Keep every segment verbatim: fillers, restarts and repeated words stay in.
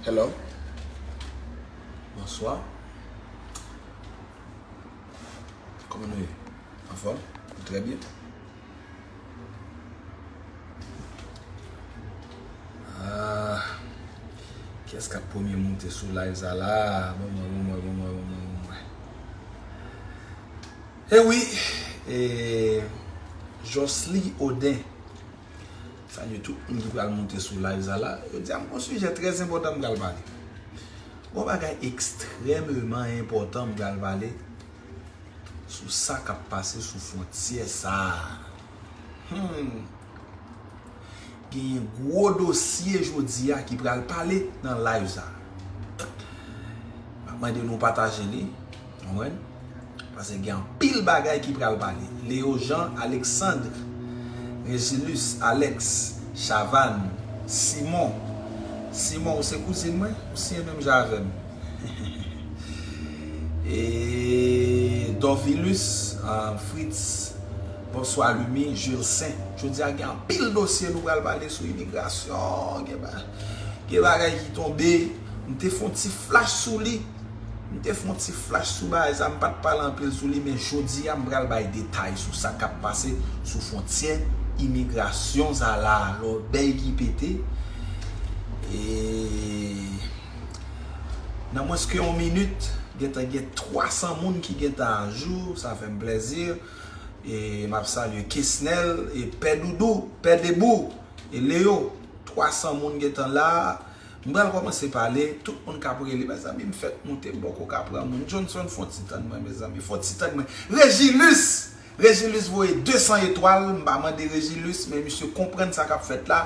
Hello. Bonswa. Kòman nou ye? Anfòm? Nou trè byen? Ah, kiyès k ap premye moute sou live sa la? Ban mwen, ban mwen, ban mwen, ban mwen, ban mwen. E wi, e, Josly Oden. Salye tout moun ki pral moute sou live sa la. Jodi a, m gon sijè trè enpòtan m pral pale. Gon bagay ekstrèmeman enpòtan m pral pale sou sa k ap pase sou fwontyè sa a. Hmm. Genyen gwo dosye jodi a ki pral pale nan live sa a. M ap mande nou pataje li, konprann? Paske gen anpil bagay ki pral pale. Leo Jean, Alexandre, Régilus, Alex, Chavannes, Simon. Simon, ou se kouzin mwen? Ou siyen menm jan avè m? E Dorvilus, ah, Fritz, bonswa Lumi, Julcin. Jodi a gen anpil dosye nou pral pale sou imigrasyon. Gen ba-, gen bagay ki tonbe. M te fè yon ti flash sou li. M te fè yon ti flash sou bagay sa. M pa t pale anpil sou li, men jodi a, m pral bay detay sou sa k ap pase sou fwontyè imigrasyon sa la. Lòbèy ki pete. E nan mwens ke yon minit, gentan gen twa san moun ki gentan ajou. Sa fè m plèzi. E m ap salye Kesnel, e Pè Doudou, Pè Debou, e Leo. Twa san moun gentan la. M pral kòmanse pale, tout moun k ap rele, mezanmi, m fèk moute, m poko ka pran moun. Johnson, fè yon ti tann mwen, mezanmi, fè yon ti tann mwen. Régilus! Régilus voye de san etwal, m pa mande Régilus, men misye konprann sa k ap fèt la.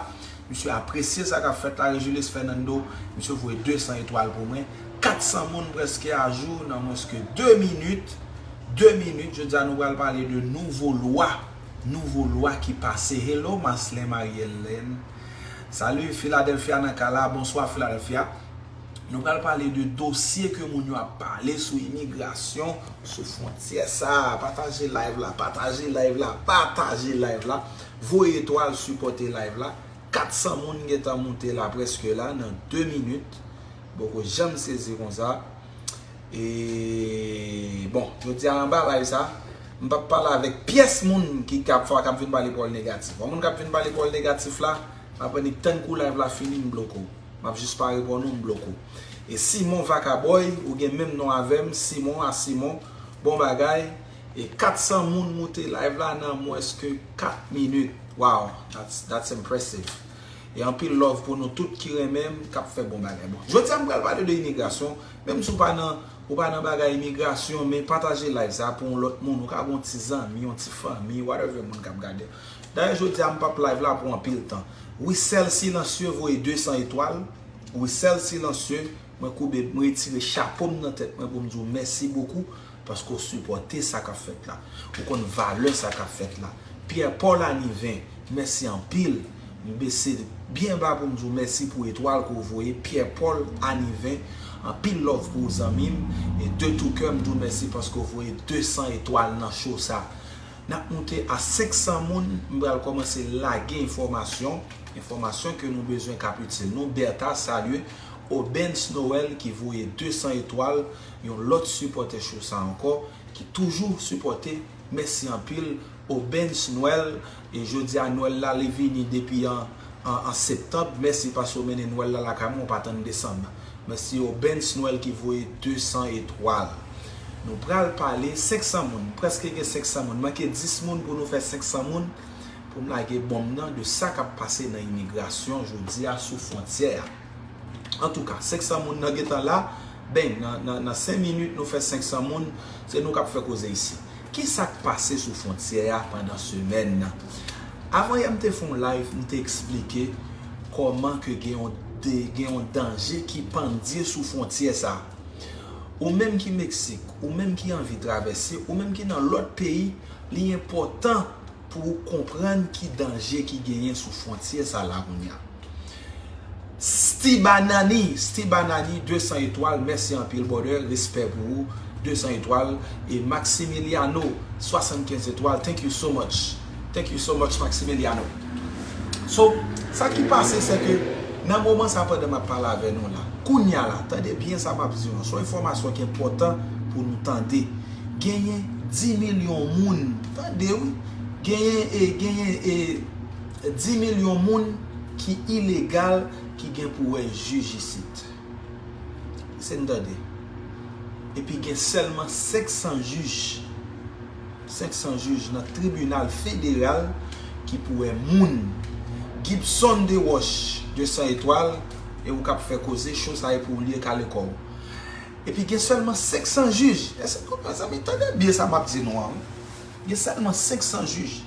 Misye apresye sa k ap fèt la, Régilus Fernando, misye voye de san etwal pou mwen. Kat san moun prèske ajou nan mwens ke de minit. De minit, jodi a nou pral pale de nouvo lwa. Nouvo lwa ki pase. Hello, Marcelin Marie-Hélène. Salut, Philadelphia nan kay la. Bonswa, Philadelphia. Nou pral pale de dosye ke moun yo ap pale sou imigrasyon, sou fwontyè sa a. Pataje live la, pataje live la, pataje live la. Voye etwal, sipòte live la. Kat san moun gentan moute la, prèske la, nan de minit. Poko janm sezi konsa. E, bon, jodi a anba live sa, m p ap pale avèk pyès moun ki k ap fè, k ap vin pale pawòl negatif. Yon moun k ap vin pale pawòl negatif la, m ap annik tann kou live la fini, m bloke w. M ap jis pa reponn ou, m bloke w. E Simon Vakabòy, ou gen menm non avè m, Simon a Simon, bon bagay. E kat san moun moute live la nan mwens ke kat minit. Wow, that's, that's impressive. E anpil love pou nou tout ki renmen m, k ap fè bon bagay. Bon, jodi a m pral pale de imigrasyon, menm si w pa nan, ou pa nan bagay imigrasyon, men pataje live sa pou yon lòt moun, ou ka gen yon ti zanmi, yon ti fanmi, whatever moun k ap gade. Dayè jodi a m p ap live la pou anpil tan. Wisèl Silansye voye de san etwal. Wisèl Silansye, mwen koube, m retire chapo m nan tèt mwen pou m di w mèsi bokou, paske w sipòte sa k ap fèt la. Ou konn valè sa k ap fèt la. Pierre Paul Aniven, mèsi anpil. M bese byen ba pou m di w mèsi pou etwal ke w voye. Pierre Paul Aniven, anpil love pou ou zanmi m. E de tou kè m di w mèsi paske w voye de san etwal nan show sa. N ap moute a senk san moun, m pral kòmanse lage enfòmasyon, enfòmasyon ke nou bezwen k ap itil nou. Bertha, salye. Obens Noël ki voye de san etwal, yon lòt sipòtè show sa ankò, ki toujou sipòte. Mèsi anpil, Obens Noël. E jodi a Nwèl la, li vini depi an, an, an septanm. Mèsi paske w mennen Nwèl la lakay mwen, w pa tann desanm. Mèsi Obens Nwèl ki voye de san etwal. Nou pral pale senk san moun, prèske gen senk san moun. Manke dis moun pou nou fè senk san moun, pou m lage bonm nan de sa k ap pase nan imigrasyon jodi a sou fwontyè a. Antouka, senk san moun nan gentan la, bang, nan, nan, nan senk minit nou fè senk san moun, se nou k ap fè koze isi. Ki sa k pase sou fwontyè a pandan semèn nan? Avan yè m te fè yon live, m te eksplike kòman ke gen yon de, gen yon danje ki pandye sou fwontyè sa. Ou menm ki Meksik, ou menm ki anvi travèse, ou menm ki nan lòt peyi, li enpòtan pou w konprann ki danje ki genyen sou fwontyè sa la kounye a. Stibanani, Stibanani, de san etwal, mèsi anpil, brother, respè pou ou, de san etwal, e Maximiliano, swasannkenz etwal, thank you so much, thank you so much, Maximiliano. So, sa ki pase, se ke nan moman sa, pandan m ap pale avè nou la, Kounye a la, tande byen sa m ap di nou an, se yon enfòmasyon ki enpòtan pou nou tande. Genyen dis milyon moun, tande wi, genyen e genyen e dis milyon moun ki ilegal ki gen pou wè jij isit. Se n tande. Epi gen sèlman senk san jij, senk san jij nan tribinal federal ki pou wè moun. Gibson Desroches, de san etwal, e ou k ap fè koze, cho sa e pou ou li e kale kò w. Epi gen sèlman senk san jij. Èske nou, mezanmi, tande byen sa m ap di nou an wi. Gen sèlman senk san jij.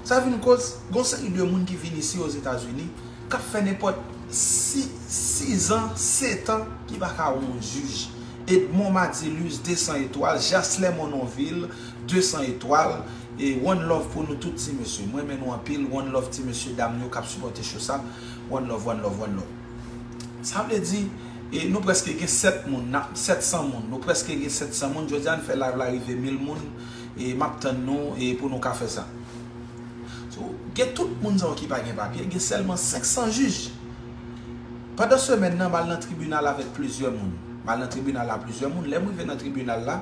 Sa vin koz, gon seri de moun ki vin isi Ozetazini, k ap fè nenpòt si, sizan, setan, ki pa ka wè yon jij. Edmond Madilus, de san etwal, Jaslè Mononvil, de san etwal, e one love pou nou tout ti mesye. Mwen renmen nou anpil, one love ti mesye dam yo k ap sipòte cho sa. One love, one love, one love. Sa vle di, e nou prèske gen sèt moun, na, sèt san moun. Nou prèske gen sèt san moun. Jodi a n fè live la rive mil moun. E m ap tann nou e pou nou ka fè sa. So, gen tout moun sa yo ki pa gen papye, gen sèlman senk san jij. Pandan semèn nan, m al nan tribinal avèk plizyè moun. M al nan tribinal la plizyè moun. Lè m rive nan tribinal la,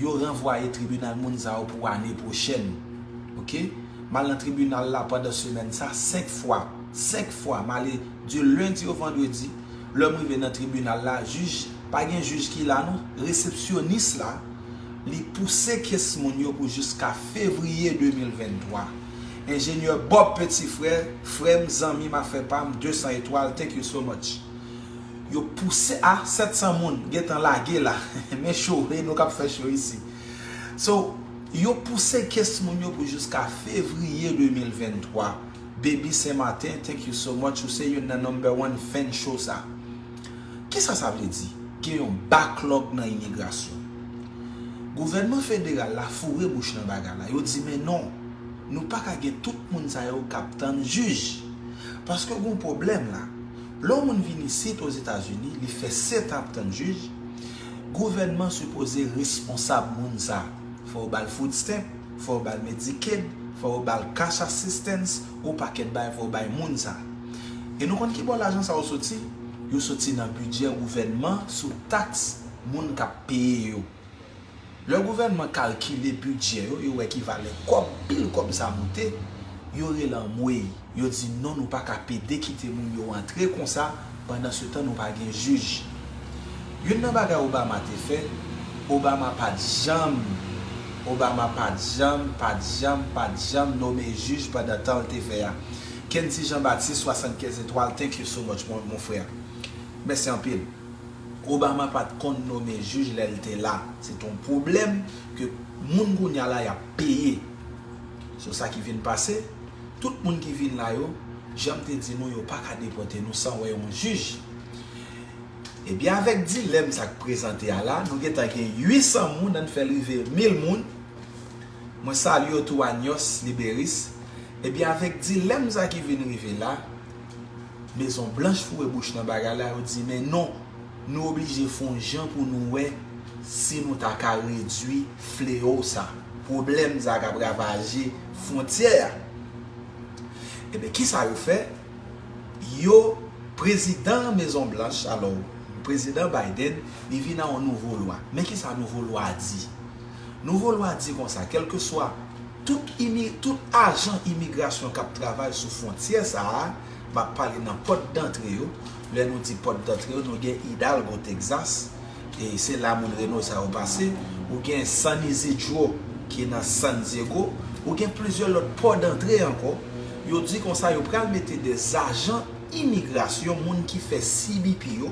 yo ranvwaye tribinal moun sa yo pou ane pwochèn. Oke? M al nan tribinal la pandan semèn sa senk fwa. Senk fwa. M ale de lendi o vandredi. Lè m rive nan tribinal la, jij, pa gen jij ki la non. Resepsyonis la, li pouse kes moun yo pou jiska fevriye de mil venntwa. Enjenyè Bob Petit Frère, frè m, zanmi m, afè pa m, de san etwal, thank you so much. Yo pouse a sèt san moun gentan lage la. Men cho, e nou k ap fè cho isi. So, yo pouse kes moun yo pou jiska fevriye de mil venntwa. Baby Saint Martin, thank you so much. Ou se youn nan number one fan show sa. Kisa sa vle di? Gen yon backlog nan imigrasyon. Gouvènman federal la foure bouch nan bagay la. Yo di, men non, nou pa ka gen tout moun sa yo k ap tann jij. Paske gen yon pwoblèm la. Lè yon moun vin isit Ozetazini, li fè sèt an ap tann jij, gouvènman sipoze responsab moun sa. Fò yo ba l food stamp, fò yo ba l Medicaid, fò yo ba l cash assistance, yon pakèt bagay fò yo bay moun sa. E nou konn ki bò lajan sa yo soti? Yo soti nan bidjè gouvènman sou taks moun k ap peye yo. Lè gouvènman kalkile bidjè yo, yo wè ki valè kòb, pil kòb sa moute, yo rele anmwey. Yo di non, nou pa ka pede kite moun yo antre konsa, pandansetan nou pa gen jij. Youn nan bagay Obama te fè, Obama pa t janm, Obama pa t janm, pa t janm, pa t janm nome jij pandan tan l te fè a. Kendy Jean Baptiste, swasannkenz etwal, thank you so much, mon, mon frè. Mèsi anpil. Obama pa t konn nome jij lè l te la. Se te yon pwoblèm ke moun kounye a la y ap peye. Se sa ki vin pase. Tout moun ki vin la yo, jan m te di nou, yo pa ka depòte nou san wè yon jij. Ebyen, avèk dilèm sa k prezante a la, nou gentan gen uit san moun, ann fè l rive mil moun. Mwen salye w tou, Agnos Liberis. Ebyen, avèk dilèm sa ki vin rive la, Mezon Blanch foure bouch nan bagay la, yo di, men non, nou oblije fè yon jan pou nou wè si nou ta ka redui fleyo sa, pwoblèm sa k ap ravaje fwontyè a. Ebyen, kisa yo fè? Yo, prezidan Mezon Blanch, alò, prezidan Biden, li vin ak yon nouvo lwa. Men kisa nouvo lwa a di? Nouvo lwa a di konsa, kèlkeswa tout imi-, tout ajan imigrasyon k ap travay sou fwontyè sa a, m ap pale nan pòt dantre yo. Lè nou di pòt dantre yo, nou gen Hidalgo, Texas, e se la moun Reno sa yo pase. Ou gen San Isidro ki nan San Diego. Ou gen plizyè lòt pò dantre ankò. Yo di konsa yo pral mete de ajan imigrasyon, moun ki fè C B P yo,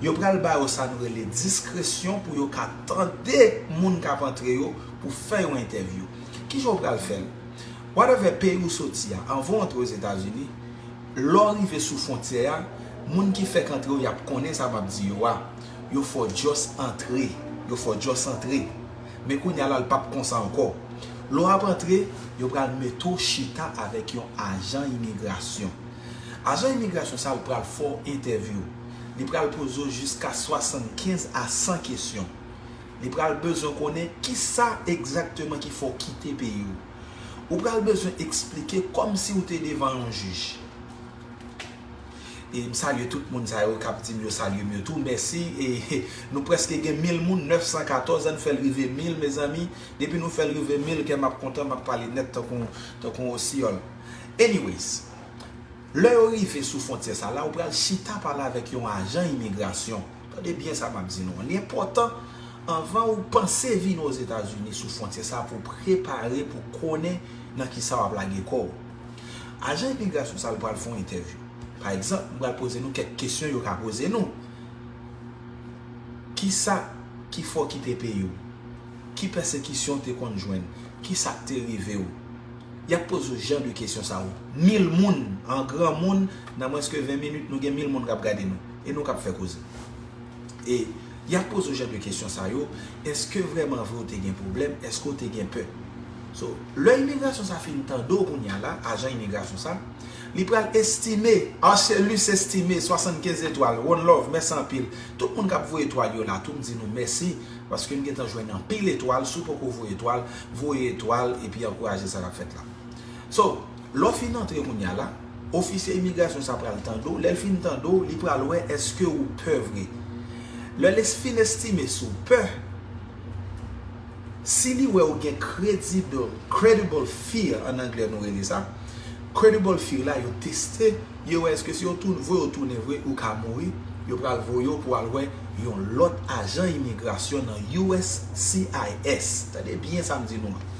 yo pral ba yo sa nou rele diskresyon pou yo ka tande moun k ap antre yo pou fè yon entèvyou. Kijan w pral fè l? Whatever peyi w soti a, anvan w antre Ozetazini, lè w rive sou fwontyè a, moun ki fèk antre yo, y ap konnen sa m ap di yo a. Yo fè w just antre. Yo fè w just antre. Men kounye a la, l p ap konsa ankò. Lè w ap antre, yo pral mete w chita avèk yon ajan imigrasyon. Ajan imigrasyon sa a, l pral fè w entèvyou. Li pral poze w jiska swasannkenz a san kesyon. Li pral bezwen konnen kisa egzakteman ki fè w kite peyi w. Ou pral bezwen eksplike kòmsi w te devan yon jij. E m salye tout moun sa yo k ap di m yo salye m yo tou. Mèsi. E nou prèske gen mil moun, nèf san katòz, ann fè l rive mil, mezanmi. Depi nou fè l rive mil, kè m ap kontan, m ap pale nèt tankou, tankou yon osiyòl. Anyways, lè yo rive sou fwontyè sa la, ou pral chita pale avèk yon ajan imigrasyon. Tande byen sa m ap di nou an. Li enpòtan anvan ou panse vin Ozetazini sou fwontyè sa pou w prepare, pou w konnen nan kisa w ap lage kò w. Ajan imigrasyon sa l pral fè yon entèvyou. Pa egzanp, m pral poze nou kèk kesyon yo ka poze nou. Kisa ki fè w kite peyi w? Ki pèsekisyon w te konn jwenn? Kisa k te rive w? Y ap poze w jan de kesyon sa yo. Mil moun, an granmoun, nan mwens ke ven minit, nou gen mil moun k ap gade nou. E nou k ap fè koze. E y ap poze w jan de kesyon sa yo. Èske vrèman vre w te gen pwoblèm? Èske w te gen pè? So, lè imigrasyon sa fin tande w kounye a la, ajan imigrasyon sa, li pral estime, Arcelus Estime, swasannkenz etwal, one love, mèsi anpil. Tout moun k ap voye etwal yo la tou, m di nou mèsi, paske m gentan jwenn anpil etwal. Si w poko voye etwal, voye etwal, epi ankouraje sa k ap fèt la. So, lè w fin antre kounye a la, ofisye imigrasyon sa pral tande w. Lè l fin tande w, li pral wè èske ou pè vre. Lè l es-, fin estime si w pè, si li wè ou gen credible, credible fear, an anglè nou rele sa, credible fear la, yo teste, yo wè èske si yo tou-, voye w tounen vre, ou ka mouri, yo pral voye w pou al wè yon lòt ajan imigrasyon nan U S C I S. Tande byen sa m di nou an.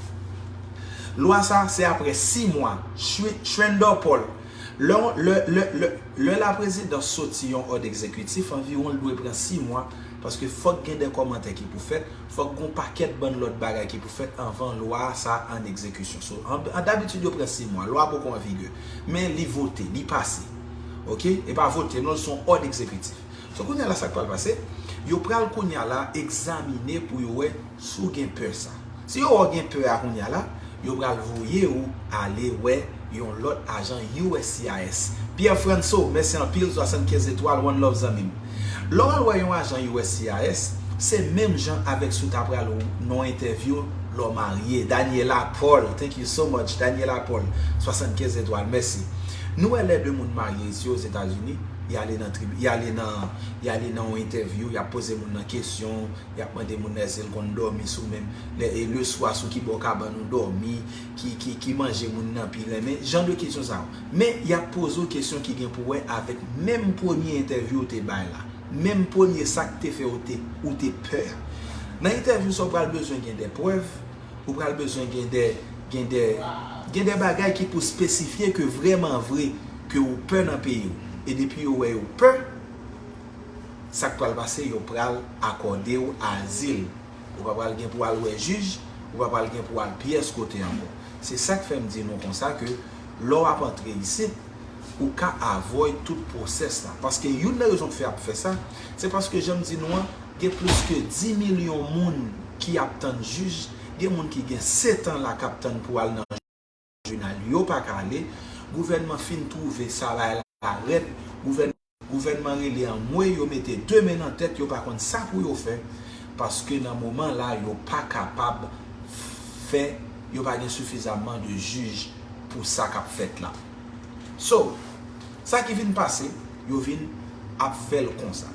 Lwa sa, se apre sis mwa, Shri-, Shrendra Paul. Lè, lè, lè, lè, lè laprezidans soti yon òd egzekitif, anviwon l dwe pran sis mwa, paske fòk gen de kòmantè ki pou fèt, fòk gen yon pakèt bann lòt bagay ki pou fèt anvan lwa sa an egzekisyon. So, an, an dabitid, yo pran sis mwa, lwa poko an vigè. Men li vote, li pase. Oke? E pa vote, non, se yon òd egzekitif. So, kounye a la, sa k pral pase? Yo pral kounye a la egzamine pou yo wè si w gen pè sa. Si yo wè w gen pè a kounye a la, yo pral voye w ale wè yon lòt ajan U S C I S. Pierre Franco, mèsi anpil, swasannkenz etwal, one love zanmi m. Lè w al wè yon ajan U S C I S, se menm jan avèk si w ta pral nan yon entèvyou lè w marye. Daniela Paul, thank you so much, Daniela Paul, swasannkenz etwal, mèsi. Nou wè lè de moun marye isi Ozetazini, y ale nan tribi-, y ale nan, y ale nan yon entèvyou, y ap poze moun nan kesyon, y ap mande moun nan èske l konn dòmi sou menm, lè, e leswa sou ki bò kabann ou dòmi, ki, ki, ki manje moun nan pi renmen, jan de kesyon sa yo. Men, y ap poze w kesyon ki gen pou wè avèk menm premye entèvyou ou te bay la, menm premye sa k te fè ou te, ou te pè a. Nan entèvyou sa, ou pral bezwen gen de prèv, ou pral bezwen gen de, gen de, gen de bagay ki pou espesifye ke vrèman vre ke ou pè nan peyi w. E depi yo wè yo pè, sa k pral pase, yo pral akòde w azil. Ou pa pral gen pou al wè jij, ou pa pral gen pou al pyès kote ankò. Se sa k fè m di nou konsa ke lè w ap antre isit, ou ka avoid tout pwosès la. Paske youn nan rezon k fè y ap fè sa, se paske jan m di nou an, gen plis ke dis milyon moun ki ap tann jij, gen moun ki gen sèt an la k ap tann pou al nan tribinal, yo pa ka ale. Gouvènman fin twouve sa bay la rèd. Gouvèn-, gouvènman rele anmwe, yo mete de men nan tèt, yo pa konn sa pou yo fè. Paske nan moman la, yo pa kapab fè, yo pa gen sifizamman de jij pou sa k ap fèt la. So, sa ki vin pase, yo vin ap fè l konsa.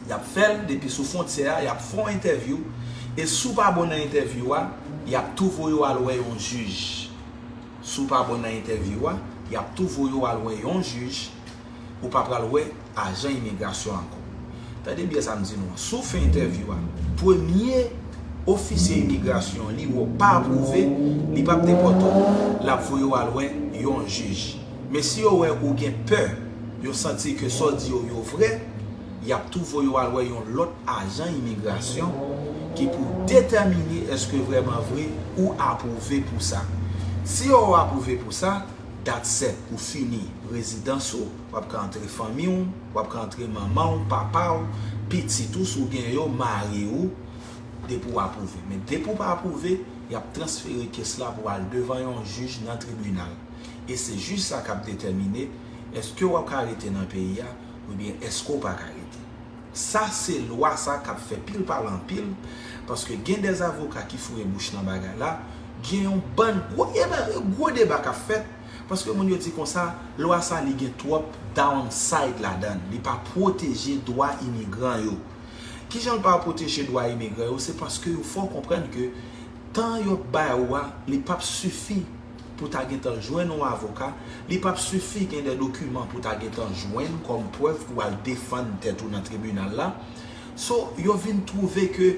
Y ap fè l depi sou fwontyè a, y ap fè w entèvyou, e si w pa bon nan entèvyou a, y ap tou voye w al wè yon jij. Si w pa bon nan entèvyou a, y ap tou voye w al wè yon jij, ou pa pral wè ajan imigrasyon ankò. Tande byen sa m di nou an. Si w fè entèvyou a, premye ofisye imigrasyon li wè w pa apwouve, li p ap depòte w, l ap voye w al wè yon jij. Men si yo wè ou gen pè, yo santi ke sa w di yo, yo vre, y ap tou voye w al wè yon lòt ajan imigrasyon ki pou detèmine èske vrèman vre ou apwouve pou sa. Si yo wè w apwouve pou sa, that's it, ou fini. Rezidans ou, w ap ka antre fanmi w, w ap ka antre manman w, papa w, pitit ou, si w gen yo, mari w, depi w apwouve. Men depi w pa apwouve, y ap transfere kes la pou al devan yon jij nan tribinal. E se jij sa k ap detèmine èske w ap ka rete nan peyi a, oubyen èske w pa ka rete. Sa se lwa sa k ap fè pil pale anpil, paske gen de avoka ki foure bouch nan bagay la, Gen yon bann gwo, gwo deba k ap fèt, paske moun yo di konsa, lwa sa li gen twòp downside ladan l, li pa pwoteje dwa imigran yo. Kijan l pa pwoteje dwa imigran yo? Se paske yo fè w konprann ke tan yo ap bay ou a, li p ap sifi pou ta gentan jwenn yon avoka, li p ap sifi gen de dokiman pou ta gentan jwenn kòm prèv pou al defann tèt ou nan tribinal la. So, yo vin twouve ke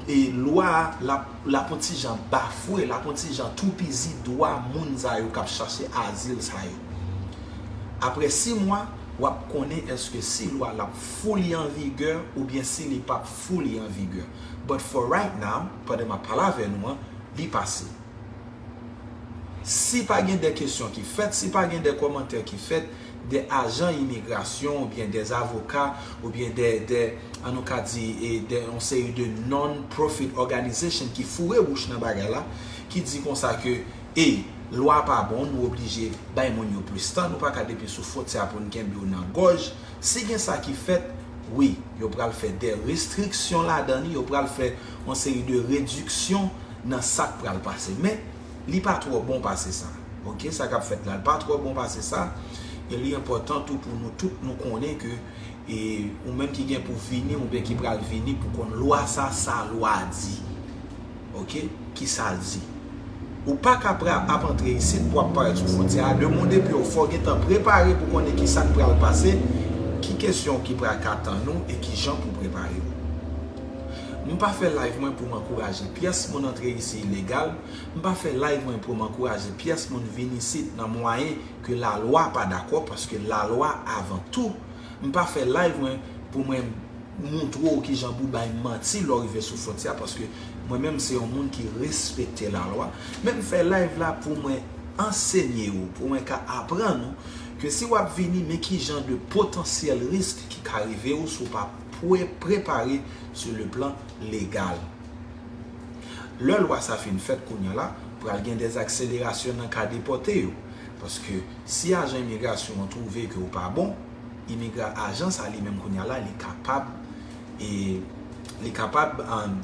e lwa a l ap, l ap yon ti jan bafwe, l ap yon ti jan toupizi dwa moun sa yo k ap chache azil sa yo. Apre sis mwa, w ap konnen èske si lwa l ap fully an vigè oubyen si li p ap fully an vigè. But for right now, pandan m ap pale avè nou an, li pase. Si pa gen de kesyon ki fèt, si pa gen de kòmantè ki fèt, de ajan imigrasyon oubyen de avoka oubyen de, de, an nou ka di, e de yon seri de non-profit organization ki foure bouch nan bagay la, ki di konsa ke, e, lwa pa bon, nou oblije bay moun yo plis tan, nou pa ka depi sou fwontyè pou n kenbe yo nan gòj. Si gen sa ki fèt, wi, yo pral fè de restriksyon ladan li, yo pral fè yon seri de rediksyon nan sa k pral pase. Men, li pa twò bon pase sa. Oke, sa k ap fèt la, li pa twò bon pase sa. E li enpòtan tou pou nou tout nou konnen ke, e, ou menm ki gen pou vini oubyen ki pral vini pou konn lwa sa, sa lwa a di. Oke? Ki sa l di? Ou pa ka pra-, ap antre isit pou ap parèt sou fwontyè a. Demande pye w, fò w gentan prepare pou konnen ki sa k pral pase, ki kesyon ki pral ka tann ou e ki jan pou prepare w. M pa fè live mwen pou m ankouraje pyès moun antre isi ilegal. M pa fè live mwen pou m ankouraje pyès moun vin isit nan mwayen ke lalwa pa dakò, paske lalwa avan tou. M pa fè live mwen pou mwen montre w kijan pou bay manti lè w rive sou fwontyè a, paske mwen menm se yon moun ki respekte lalwa. Men m fè live la pou mwen ansenye w, pou mwen ka aprann ou ke si w ap vini, men kijan de potansyèl risk ki ka rive w si w pa pre-, prepare sur le plan legal. Lè lwa sa fin fèt kounye a la, pral gen de akselerasyon nan ka depòte yo. Paske si ajan imigrasyon an twouve ke w pa bon, imigra-, ajan sa li menm kounye a la, li kapab, e, li kapab, um,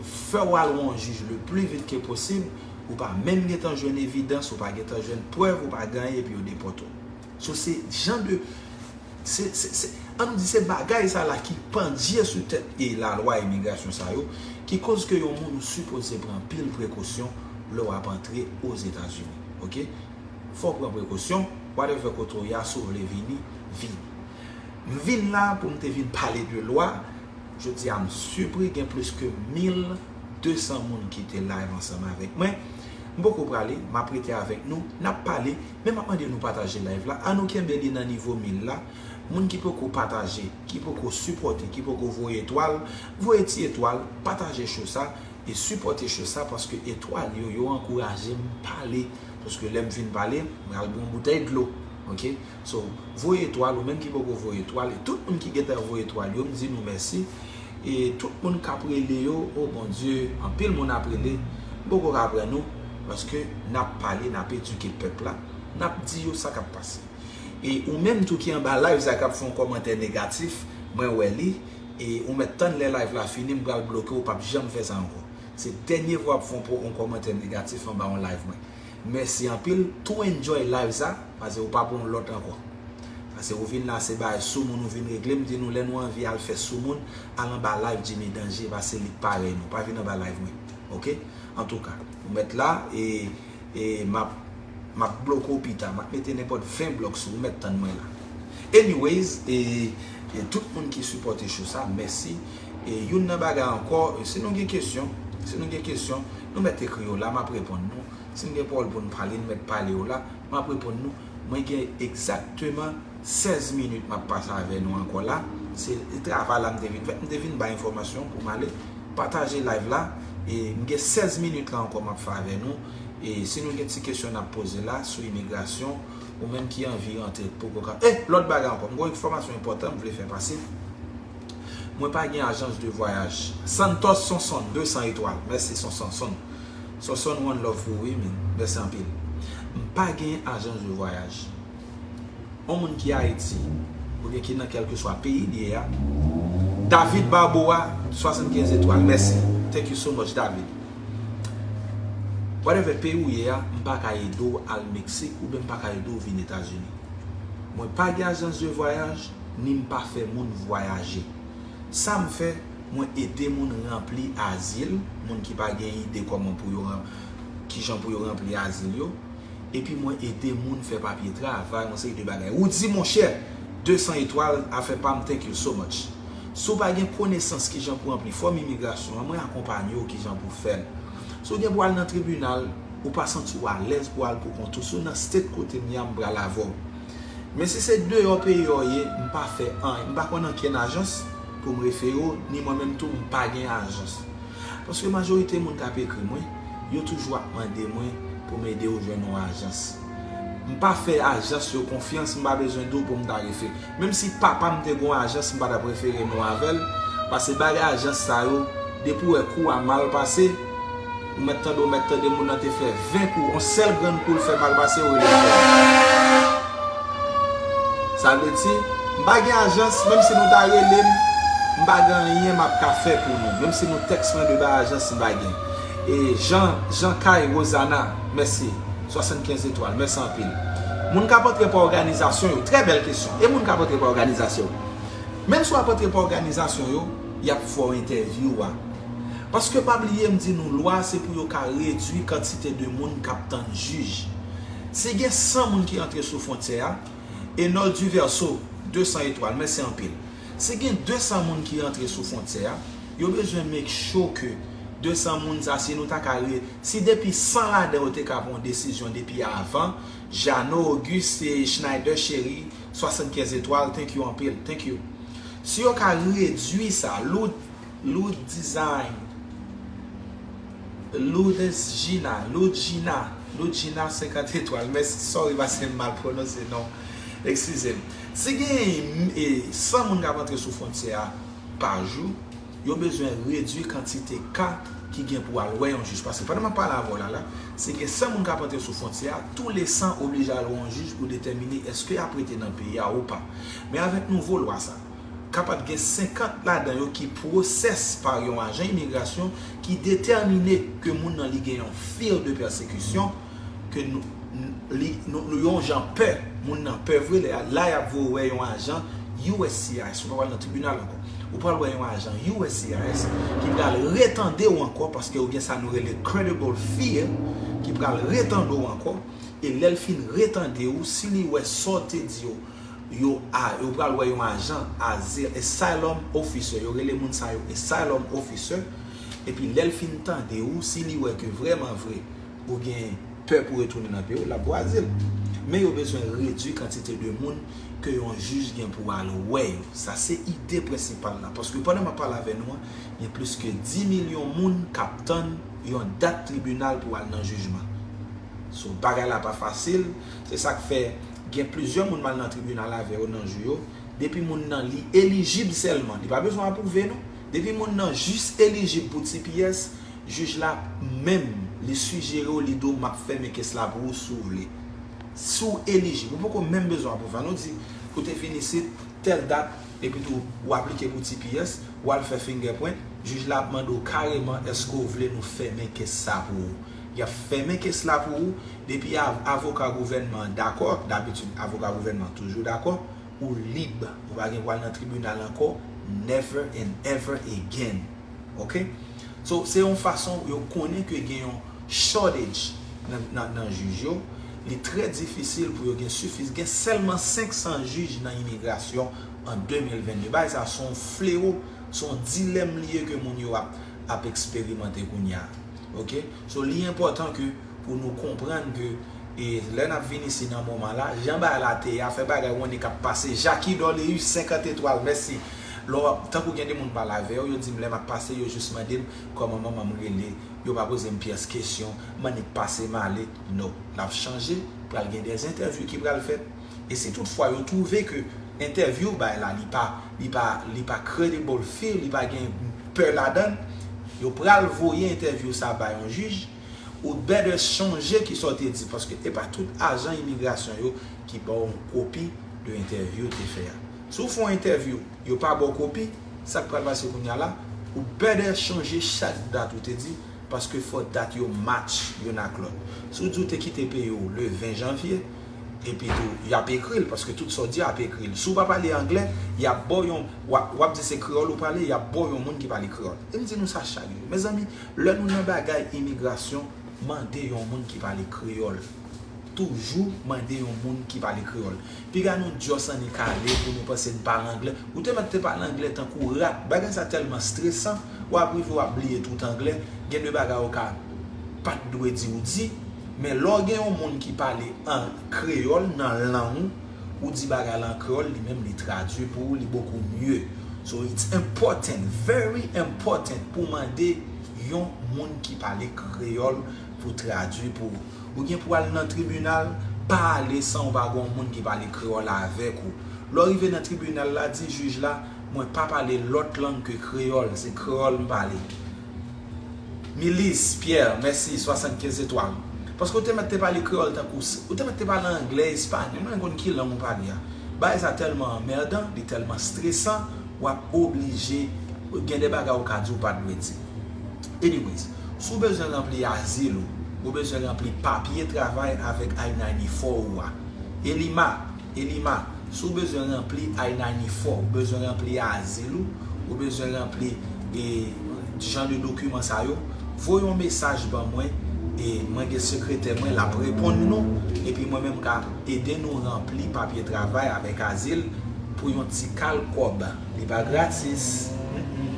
fè w al wè yon jij le pli vit ke posib, ou pa menm gentan jwenn evidans, ou pa gentan jwenn prèv, ou pa gen anyen, epi yo depòte w. So, se jan de, se, se, se, an nou di se bagay sa la ki pandye sou tèt e lalwa imigrasyon sa yo, ki koz ke yon moun ou sipoze pran anpil prekosyon lè w ap antre Ozetazini. Oke? Fò w pran prekosyon, whatever kote w ye a, si w vle vini, vini. M vin la pou m te vin pale de lwa. Jodi a, m sipri gen plis ke mil de san moun ki te live ansanm avèk mwen. M poko prale, m ap rete avèk nou, n ap pale, men m ap mande nou pataje live la. An nou kenbe li nan nivo mil la. Moun ki poko pataje, ki poko sipòte, ki poko voye etwal, voye ti etwal, pataje show sa e sipòte show sa, paske etwal yo, yo ankouraje m pale. Paske lè m fin pale, m pral bwè yon boutèy dlo. Oke? So, voye etwal, ou menm ki poko voye etwal, e tout moun ki gentan voye etwal yo, m di nou mèsi. E tout moun k ap rele yo, o Bondye, anpil moun ap rele, m poko ka pran nou, paske n ap pale, n ap edike pèp la, n ap di yo sa k ap pase. E ou menm tou ki anba live sa k ap fè yon kòmantè negatif, mwen wè li, e ou mèt tann lè live la fini, m pral bloke w, w p ap janm fè sa ankò. Se dènye fwa w ap fè yon po-, yon kòmantè negatif anba yon live mwen. Mèsi anpil, tou enjoy live sa, paske ou pa pou yon lòt ankò. Paske ou vin la, se bagay soumoun ou vin regle, m di nou lè nou anvi al fè soumoun, al anba live Jimmy Danje, paske li k parèy nou, pa vin anba live mwen. Oke? Antouka, ou mèt la, e, e m ap, m ap bloke w pita, m ap mete nenpòt ven blòk sou ou, mèt tann mwen la. Anyways, e, e tout moun ki sipòte show sa, mèsi. E youn nan bagay ankò, e si nou gen kesyon, si nou gen kesyon, nou mèt ekri yo la, m ap reponn nou. Si n gen pawòl pou n pale, n mèt pale yo la, m ap reponn nou. Mwen gen egzakteman sèz minit m ap pase avè nou ankò la. Se travay la m te vin fè. M te vin bay enfòmasyon pou m ale. Pataje live la. E m gen sèz minit la ankò m ap fè avè nou. E si nou gen ti kesyon n ap poze la sou imigrasyon, ou menm ki anvi rantre poko ka. E lòt bagay ankò, m gen yon enfòmasyon enpòtan m vle fè pase. Mwen pa gen ajans de vwayaj. Santos Sonson, de san etwal. Mèsi Sonson. Sonson, one love pou ou, wi, men. Mèsi anpil. M pa gen ajans de vwayaj. Yon moun ki Ayiti, oubyen ki nan kèlkeswa peyi li ye a. David Barboa, swasannkenz etwal. Mèsi. Thank you so much, David. Whatever peyi w ye a, m pa ka ede w al Meksik oubyen m pa ka ede w vin Etazini. Mwen pa gen ajans de vwayaj, ni m pa fè moun vwayaje. Sa m fè, mwen ede moun ranpli azil, moun ki pa gen ide kòman pou yo ran- kijan pou yo ranpli azil yo, epi mwen ede moun fè papye travay, yon seri de bagay. Woody monchè, de san etwal, afè pa m, thank you so much. Si w pa gen konesans kijan pou ranpli fòm imigrasyon an, mwen akonpanye w kijan pou fè l. Si w gen pou al nan tribinal, ou pa santi w alèz pou al pou kont ou, si w nan state kote m ye a, m pral avè w. Men si se deyò peyi a w ye, m pa fè anyen. M pa konn ankenn ajans pou m refere w, ni mwen menm tou, m pa gen ajans. Paske majorite moun k ap ekri mwen, yo toujou ap mande mwen pou m ede yo jwenn yon ajans. M pa fè ajans yo konfyans, m pa bezwen di w pou m ta refere. Menm si papa m te gen yon ajans, m pa t ap refere nou avè l. Paske bagay ajans sa yo, depi w wè kou a mal pase, ou mèt tande, ou mèt tande moun nan te fè ven kou, yon sèl grenn kou l fè mal pase, ou rele l. Sa vle di, m pa gen ajans, menm si nou ta rele m, m pa gen anyen m ap ka fè pou nou. Menm si nou tèks mwen de bay ajans, m pa gen. E Jean, Jean Kay Rosana, mèsi. Swasannkenz etwal, mèsi anpil. Moun k ap antre pa òganizasyon yo, trè bèl kesyon. E moun k ap antre pa òganizasyon yo? Menm si w ap antre pa òganizasyon yo, y ap fè w entèvyou a. Paske pa bliye m di nou lwa se pou yo ka redwi kantite de moun k ap tann jij. Si gen san moun ki antre sou fwontyè a, Enol Duverso, de san etwal, mèsi anpil. Si gen de san moun ki antre sou fwontyè a, yo bezwen make sure ke de san moun sa, si nou ta ka re- si depi san ladan yo te ka pran yon desizyon depi avan, Jeannot Auguste e Schneider Chéry, swasannkenz etwal, thank you anpil, thank you. Si yo ka redwi sa, Lou, Lou Design, Lourdes Gina, Lourdes Gina, Lourdes Gina, senkant etwal, mèsi, sorry paske m mal pwononse non, eskize m. Si gen e, san moun k ap antre sou fwontyè a pa jou, yo bezwen redwi kantite ka ki gen pou al wè yon jij. Paske pandan m ap pale avè w la, la, si gen san moun k ap antre sou fwontyè a, tou le san oblije al wè yon jij pou detèmine èske y ap rete nan peyi a ou pa. Men avèk nouvo lwa sa, kapab gen senkant ladan yo ki pwosès pa yon ajan imigrasyon ki detèmine ke moun nan li gen yon fear de pèsekisyon, ke nou, n- li, nou, nou yon jan pè, moun nan pè vre, lè la y ap voye w wè yon ajan U S C I S, ou pa pral nan tribinal ankò. Ou pral wè yon ajan U S C I S ki pral retande w ankò paske ou gen sa nou rele credible fear ki pral retande w ankò. E lè l fin retande w, si li wè sa w te di yo, yo a, yo pral wè yon ajan azil, asylum officer, yo rele moun sa yo asylum officer. Epi lè l fin tande w, si li wè ke vrèman vre ou gen pè pou retounen nan peyi w, l ap ba w azil. Men yo bezwen redwi kantite de moun ke yon jij gen pou al wè yo. Sa se ide prensipal la. Paske pandan m ap pale avè nou an, gen plis ke dis milyon moun k ap tann yon dat tribinal pou al nan jijman. So, bagay la pa fasil. Se sa k fè gen plizyè moun m al nan tribinal avè yo nan jou yo. Depi moun nan li elijib sèlman, li pa bezwen apwouve non. Depi moun nan jis elijib pou T P S, jij la menm li sijere w, li di w, "M ap fèmen kes la pou ou si w vle." Si w elijib, ou poko menm bezwen apwouve. Ann nou di ou te vin isit tèl dat, epi tou ou aplike pou T P S, ou al fè fingerprint, jij la ap mande w kareman, "Èske w vle nou fèmen kes sa pou ou?" Y ap fèmen kes la pou ou, depi av- avoka gouvènman an dakò, dabitid avoka gouvènman an toujou dakò, ou lib, ou pa gen pou al nan tribinal ankò, never and ever again. Oke? So, se yon fason yo konnen ke gen yon shortage nan, nan, nan jij yo. Li trè difisil pou yo gen sifiz-, gen sèlman senk san jij nan imigrasyon an de mil venn de. Bagay sa se yon flewo, se yon dilèm li ye ke moun yo ap, ap eksperimante kounye a. Oke? So, li enpòtan ke pou nou konprann ke, e, lè n ap vin isi nan moman la, jan bagay la te ye a, fè bagay w annik ap pase. Jackie Dorleus, senkant etwal, mèsi. Lè w ap, tankou gen de moun m pale avè yo, yo di m lè m ap pase, yo jis mande m kòman manman m rele, yo pa poze m pyès kesyon, m annik pase m ale. No, l ap chanje, pral gen de entèvyou ki pral fèt. E si toutfwa yo twouve ke entèvyou bay la, li pa, li pa, li pa credible fear, li pa gen pè ladan l, yo pral voye entèvyou sa bay yon jij, ou better chonje kisa w te di, paske e pa tout ajan imigrasyon yo ki ba w yon kopi de entèvyou w te fè a. Si w fè yon entèvyou, yo pa ba w kopi, sa k pral pase kounye a la, ou better chonje chak dat ou te di, Paske fò dat yo match youn ak lòt. Si w di w te kite peyi w le ven janvye, epi tou, y ap ekri l, paske tout sa w di ap ekri l. Si w pa pale anglè, y ap ba w yon, w ap, w ap di se kreyòl ou pale, y ap ba w yon moun ki pale kreyòl. E m di nou sa chak jou. Mezanmi, lè nou nan bagay imigrasyon, mande yon moun ki pale kreyòl. Toujou mande yon moun ki pale kreyòl. Piga nou just annik ale pou nou panse n pale anglè. Ou te mèt te pale anglè tankou rat. Bagay sa tèlman stresan, w ap rive w ap bliye tout anglè. Gen de bagay ou ka pa t dwe di ou di, men lè w gen yon moun ki pale an kreyòl nan lang ou, ou di bagay la an kreyòl, li menm li tradui pou ou, li bokou mye. So it's important, very important pou mande yon moun ki pale kreyòl pou tradui pou ou. Ou gen pou al nan tribinal, pa ale san ou pa gen yon moun ki pale kreyòl avèk ou. Lè w rive nan tribinal la, di jij la, mwen pa pale lòt lang ke kreyòl, se kreyòl m pale. Milis Pierre, mèsi, swasannkenz etwal. Paske ou te mèt te pale kreyòl tankou s-, ou te mèt te pale anglè, espanyòl, mwen konn ki lang ou pale a. Bagay sa tèlman anmèdan, li tèlman stresan, w ap oblije, gen de bagay ou ka di ou pa t dwe di. Anyways, si w bezwen ranpli azil ou, ou bezwen ranpli papye travay avèk I ninety four ou a. Elima, Elima, si w bezwen ranpli I ninety four, ou bezwen ranpli azil ou, ou bezwen ranpli, e, jan de dokiman sa yo, voye yon mesaj ban mwen, e mwen gen sekretè mwen, l ap reponn nou, epi mwen menm ka ede nou ranpli papye travay avèk azil pou yon ti kal kòb. Li pa gratis. Mm-mm.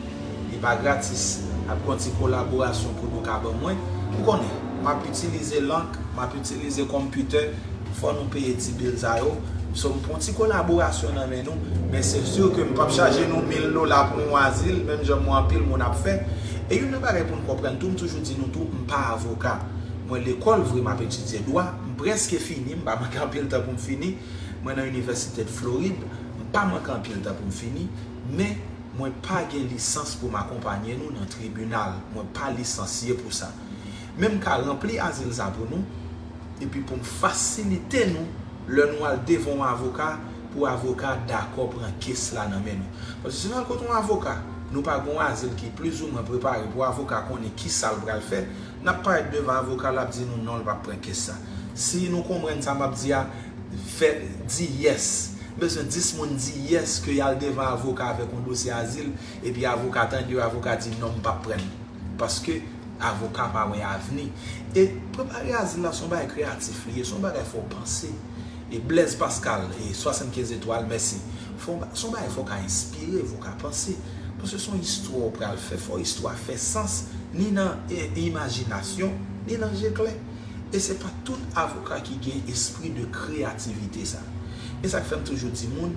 Li pa gratis. Ap gen yon ti kolaborasyon pou nou ka ban mwen. Ou konnen, m ap itilize lank, m ap itilize kòmpitè, fò nou peye ti bil sa yo. So, m pran ti kolaborasyon nan men nou, men se si ke m p ap chaje nou mil dola pou yon azil, menm jan mwen anpil moun ap fè. E youn nan bagay pou n konprann tou, m toujou di nou tou, m pa avoka. Mwen lekòl vre, m ap etidye dwa, m prèske fini, m pa manke anpil tan pou m fini. Mwen nan Inivèsite de Florid, m pa manke anpil tan pou m fini, men mwen pa gen lisans pou m akonpanye nou nan tribinal. Mwen pa lisansye pou sa. Men m ka ranpli azil sa pou nou, epi pou m fasilite nou lè nou al devan yon avoka, pou avoka dakò pran kes la nan men nou. Paske si nou al kote yon avoka, nou pa gen yon azil ki plizoumwen prepare pou avoka konnen kisa l pral fè, n ap parèt devan avoka, l ap di nou non, l p ap pran kes sa. Si nou konprann sa m ap di a, fè, di yes. M bezwen dis moun di yes ke y al devan avoka avèk yon dosye azil, epi avoka tande yo, avoka di non, m p ap pran l. Paske avoka pa wè avni. E prepare azil la se yon bagay kreyatif li ye, se yon bagay fò w panse. E Blaise Pascal, e swasannkenz etwal, mèsi. Fò w ba-, se yon bagay fò w ka enspire, fò w ka panse. Paske se yon istwa w pral fè, fò istwa fè sans, ni nan, e, imajinasyon, ni nan je klè. E se pa tout avoka ki gen espri de kreyativite sa. E sa k fè m toujou di moun,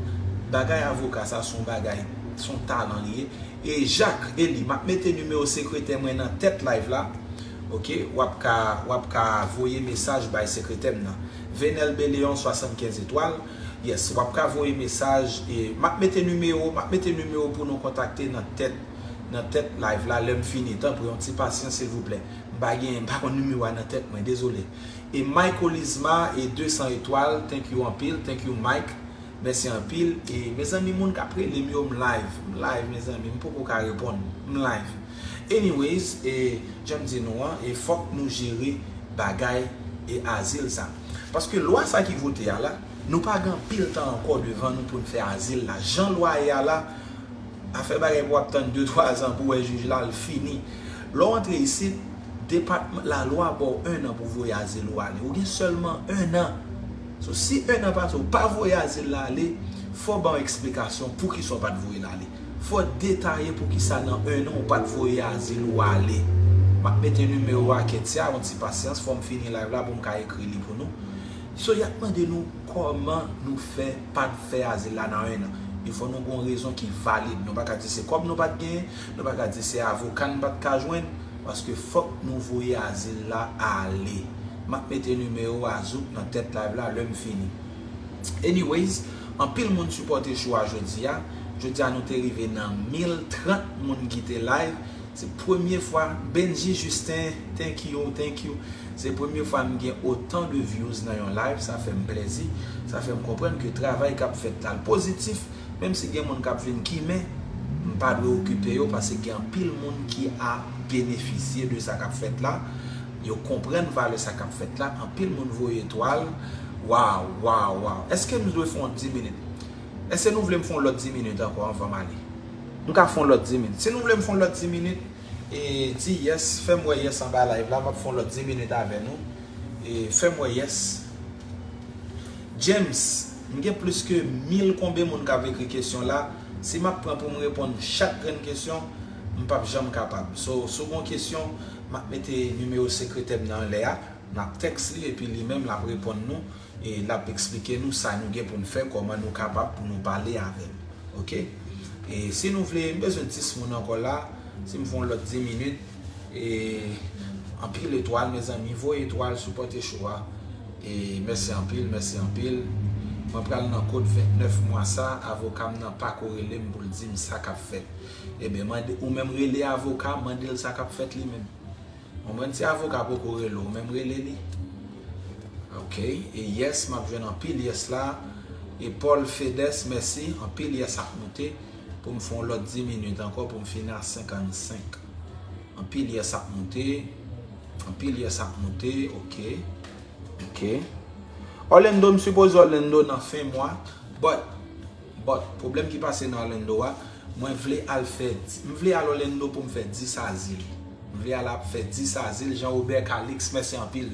bagay avoka sa se yon bagay, se yon talan li ye. E Jacques Elie, m ap mete nimewo sekretè mwen nan tèt live la. Oke, w ap ka, w ap ka voye mesaj bay sekretè m nan. Venel Beleon, swasannkenz etwal. Yes, w ap ka voye mesaj. E m ap mete nimewo, m ap mete nimewo pou nou kontakte nan tèt, nan tèt live la, lè m fini. Tanpri, yon ti pasyans, silvouplè. M pa gen, m pa konn nimewo a nan tèt mwen, dezole. E Mike Olisma, e de san etwal, thank you anpil, thank you Mike. Mèsi anpil. E mezanmi, moun k ap rele m yo, m live. M live, mezanmi. M poko ka reponn. M live. Anyways, e, jan m di nou an, e fòk nou jere bagay e azil sa. Paske lwa sa ki vote a la, nou pa gen anpil tan ankò devan nou pou n fè azil la. Jan lwa ye a la, afè bagay pou w ap tann de twa zan pou w wè jij la, l fini. Lè w antre isit, depatman, lalwa ba w en an pou voye azil ou ale. Ou gen sèlman en an. So, si en an pase, ou pa voye azil la ale, fò w ban w eksplikasyon poukisa w pa t voye l ale. Fò w detaye poukisa nan en an ou pa t voye azil ou ale. M ap mete nimewo a Ketia, yon ti pasyans, fò m fini live la pou m ka ekri li pou nou. So, y ap mande nou kòman nou fè pa t fè azil la nan en an. E fò nou gen yon rezon ki valid. Nou pa ka di se kòb nou pa t genyen, nou pa ka di se avoka n pa t ka jwenn, paske fòk nou voye azil la ale. M ap mete nimewo a Zouk nan tèt live la lè m fini. Anyways, anpil moun sipòte show a jodi a. Jodi a nou te rive nan mil trant moun ki te live. Se premye fwa, Benji Justin, thank you, thank you. Se premye fwa m gen otan de views nan yon live, sa fè m plezi. Sa fè m konprann ke travay k ap fèt la l pozitif, menm si gen moun k ap vin kimen, m pa dwe okipe yo, paske gen anpil moun ki a benefisye de sa k ap fèt la. Yo konprann valè sa k ap fèt la. Anpil moun voye etwal. Waw, waw, waw. Èske m dwe fè yon dis minit? Èske nou vle m fè yon lòt dis minit ankò anvan m ale? M ka fè yon lòt dis minit. Si nou vle m fè yon lòt dis minit, e, di yes, fè m wè yes anba live la, m ap fè yon lòt dis minit avè nou. E, fè m wè yes. James, m gen plis ke mil konbe moun k ap ekri kesyon la. Si m ap pran pou m reponn chak grenn kesyon, m p ap janm kapab. So, si w gen yon kesyon, m ap mete nimewo sekretè m nan anlè a, n ap tèks li, epi li menm l ap reponn nou, e l ap eksplike nou sa nou gen pou n fè, kòman nou kapab pou nou pale avè l. Oke? E si nou vle, m bezwen dis moun ankò la, si m fè yon lòt dis minit, e anpil etwal, mezanmi, voye etwal, sipòte show a. E mèsi anpil, mèsi anpil. Mwen pral nan kot vennèf mwa sa, avoka m nan pako rele m pou l di m sa k ap fèt. Ebyen, mande, ou menm rele avoka, mande l sa k ap fèt li menm. Bon, mwen, si avoka poko rele w, ou menm rele li. Oke, e yes, m ap jwenn anpil yes la. E Paul Fedes, mèsi, anpil yes ap moute pou m fè yon lòt dis minit ankò pou m fini a senkannsenk. Anpil yes ap moute, anpil yes ap moute, oke, oke. Orlando, m sipoze Orlando nan fen mwa, but, but, pwoblèm ki pase nan Orlando a, mwen vle al fè, m vle al Orlando pou m fè dis azil. M vle al ap fè dis azil, Jean Robert Calix, mèsi anpil,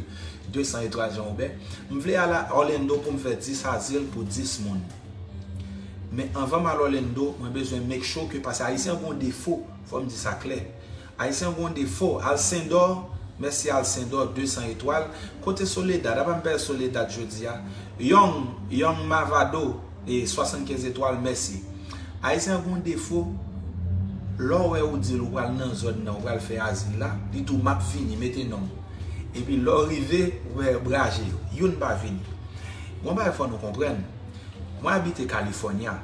de san etwal Jean Robert. M vle al a Orlando pou m fè dis azil pou dis moun. Men anvan m al Orlando, mwen bezwen make sure ke, paske Ayisyen gen yon defo, fò m di sa klè. Ayisyen gen yon defo, Alcindor, mèsi Alcindor, de san etwal. Kote Soledad? Apa m pè Soledad jodi a? Young, Young Mavado, e swasannkenz etwal, mèsi. Ayisyen gen yon defo, lè w wè ou di l ou pral nan zòn nan, ou pral fè azil la, li di w m ap vini, mete non m. Epi lè w rive, ou wè braje yo, youn pa vini. Gon bagay fò nou konprann, mwen abite California.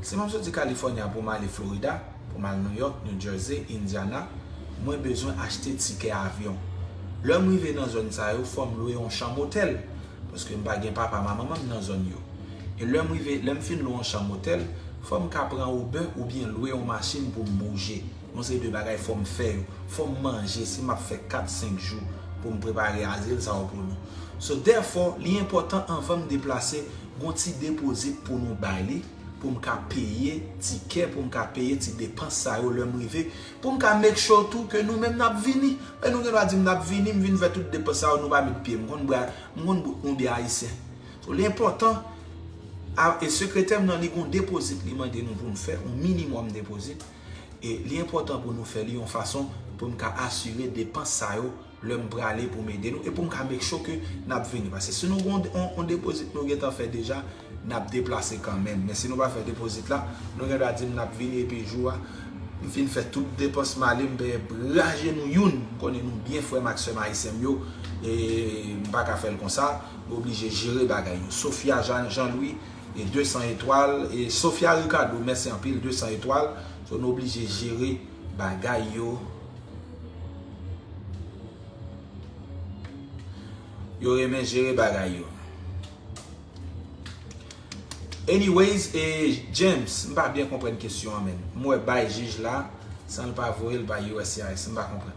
Si m ap soti California pou m ale Florida, pou m al New York, New Jersey, Indiana, mwen bezwen achte tikè avyon. Lè m rive nan zòn sa yo, fò m lwe yon chanm otèl, paske m pa gen papa, manman m nan zòn yo. E lè m rive, lè m fin lwe yon chanm otèl, fò m ka pran Uber oubyen lwe yon machin pou m bouje. Yon seri de bagay fò m fè yo. Fò m manje si m ap fè kat, senk jou pou m prepare azil sa yo pou nou. So, therefore, li enpòtan anvan m deplase, gon ti depozit pou nou bay li, pou m ka peye tikè, pou m ka peye ti depans sa yo lè m rive, pou m ka make sure tou ke nou menm n ap vini. E nou gen dwa di m n ap vini, m vin fè tout depans sa yo, nou pa met pye. M konn bra, m konn bout nou byen ayisyen. So, li enpòtan, a, e sekretè m nan, li gon depozit li mande nou pou n fè, yon minimòm depozit. E li enpòtan pou nou fè li yon fason pou m ka asire depans sa yo lè m prale pou m ede nou e pou m ka make sure ke n ap vini. Paske si nou gen yon, yon, yon depozit nou gentan fè deja, n ap deplase kanmenm. Men si nou pa fè depozit la, nou gen dwa di m n ap vini epi jou a, m fin fè tout depans m ale, m peye bra je nou youn. M konnen nou byen frè m ak sè m ayisyen m yo, e m pa ka fè l konsa. Nou oblije jere bagay yo. Sofia Jean, Jean Louis, e de san etwal. E Sofia Ricardo, mèsi anpil, de san etwal. So, nou oblije jere bagay yo. Yo renmen jere bagay yo. Anyways, e James, m pa byen konprann kesyon an, menm. M wè bay jij la, san l pa voye l bay U S C I S, m pa konprann.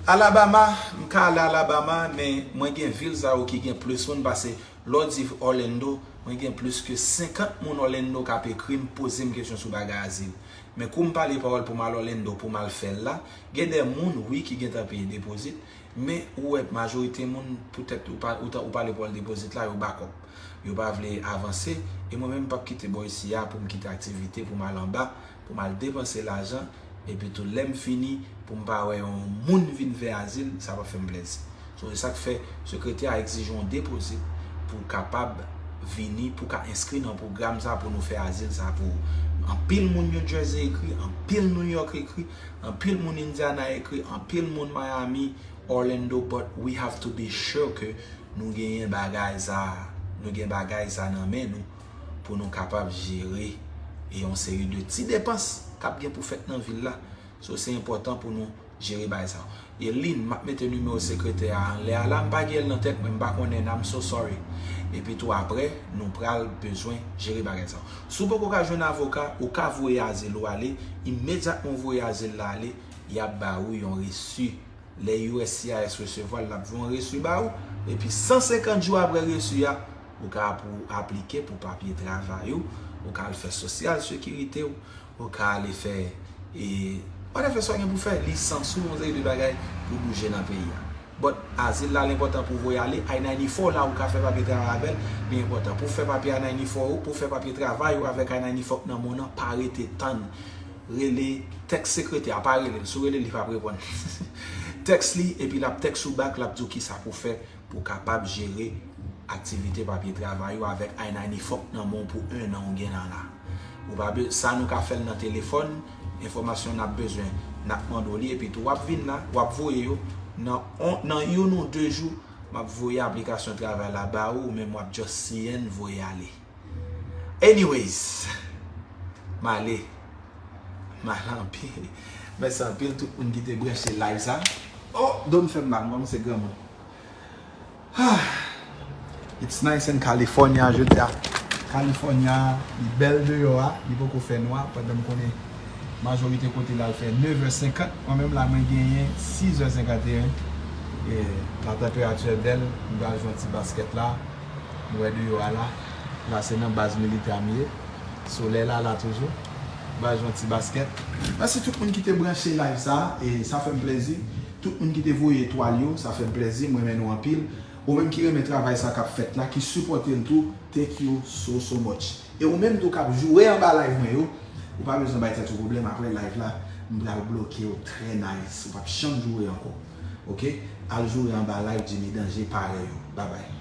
Alabama, m ka ale Alabama, men mwen gen vil sa yo ki gen plis moun pase lè w di Orlando, mwen gen plis ke senkant moun Orlando k ap ekri m, poze m kesyon sou bagay azil. Men kou m pale pawòl pou m al Orlando, pou m al fè l la, gen de moun, wi, ki gentan peye depozit, men ou wè majorite moun, poutèt ou pa, ou ta, ou pale pawòl depozit la, yo bakòp. Yo pa vle avanse, e mwen menm m p ap kite bò isi a pou m kite aktivite, pou m al anba, pou m al depanse lajan, epi tou lè m fini, pou m pa wè yon moun vin fè azil, sa p ap fè m plèzi. So, e sa k fè sekretè a egzije yon depozit pou w kapab vini, pou w ka enskri nan pwogram sa, pou nou fè azil sa pou ou. Anpil moun New Jersey ekri, anpil New York ekri, anpil moun Indiana ekri, anpil moun Miami, Orlando, but we have to be sure ke nou genyen bagay sa, nou gen bagay sa nan men nou pou nou kapab jere e yon seri de ti depans k ap gen pou fèt nan vil la. So, se enpòtan pou nou jere bagay sa yo. Elin, m ap mete nimewo sekretè a anlè a la, m pa gen l nan tèt mwen, m pa konnen, I'm so sorry. Epi tou apre, nou pral bezwen jere bagay sa yo. Si w poko ka jwenn avoka, ou ka voye Azil ou ale, imedyatman w voye Azil la ale, y ap ba ou yon resi. Lè U S C I S resevwa l, l ap voye yon resi ba ou, epi san senkant jou apre resi a, ou ka pou aplike pou papye travay ou, ou ka al fè sosyal sekirite w, ou ka ale fè, e, whatever sa w gen pou fè, lisans ou, yon seri de bagay pou bouje nan peyi a. But azil la, l enpòtan pou voye ale, I ninety-four la, ou ka fè papye travay avè l, li enpòtan pou fè papye I ninety-four ou, pou fè papye travay ou avèk I ninety-four k nan men w nan, pa rete tann. Rele, tèks sekretè a, pa rele l, si w rele l, li p ap reponn. Tèks li, epi l ap tèks ou back, l ap di w kisa pou fè pou w kapab jere aktivite papye travay ou avèk I ninety-four k nan men w pou ennan ou gen nan la. Ou pa be, sa nou ka fè l nan telefòn, enfòmasyon n ap bezwen, n ap mande w li, epi tou w ap vin la, w ap voye yo, nan, on, nan youn ou de jou, m ap voye aplikasyon travay la ba ou, ou menm w ap just siyen, voye ale. Anyways, m ale. M ale anpil. Mèsi anpil tout moun ki te branche live sa. Oh, do m fè m mal, m kòmanse granmoun. Ah, it's nice in California, jodi a. California, li bèl deyò a, li poko fè nwa, pandan m konnen majorite kote l al fè nèf è senkant. Mwen menm la, mwen genyen sis è senkanteyen. E la tanperati bèl, m pral jwe yon ti baskèt la. Nou wè deyò a la. La se nan baz militè a m ye. Solèy la la toujou. M pral jwe yon ti baskèt. Mèsi tout moun ki te branche live sa, e sa fè m plezi. Tout moun ki te voye etwal yo, sa fè m plezi, m renmen nou anpil. Ou menm ki renmen travay sa k ap fèt la, ki sipòte l tou, thank you so, so much. E ou menm tou k ap joure anba live mwen yo, ou pa bezwen bay tèt ou pwoblèm, apre live la, m pral bloke w trè nice. Ou p ap janm joure ankò. Oke? Al joure anba live Jimmy Danje parèy yo. Babay.